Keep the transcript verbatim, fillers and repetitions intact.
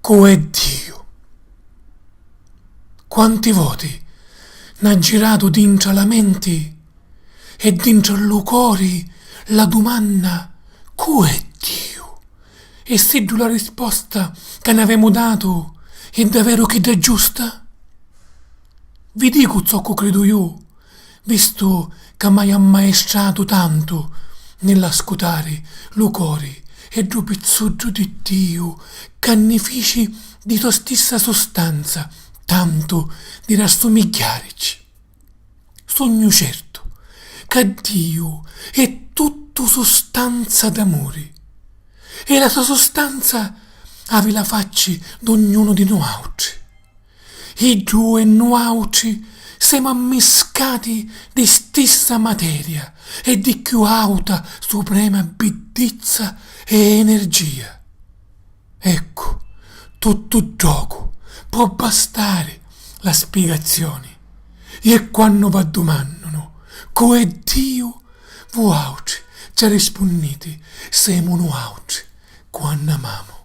Cu è Diu? Quanti voti n'ha giratu dintra la menti e dintra lu cori la dumanna: cu è Diu? E siddu la risposta ca n'avemu datu è daveru chidda giusta? Vi dicu zoccu cridu ju, vistu ca m'haiu ammaistratu tantu nell'ascutari lu cori e ddu pizzuddu di Diu ca nni fici di so stissa sustanza, tantu di rassumigghiarici. Sugnu certu ca Diu è tuttu sustanza d'amuri e la so sustanza havi la facci d'ognunu di nuautri. Iddu e nuautri semu ammiscati di stissa materia e di cchiù auta suprema biddizza e energia. Eccu, tuttu ddocu po' bastari la spiegazioni. E quannu v'addumannunu cu è Diu, vuautri ci arrispunniti: semu nuautri cu annamamu.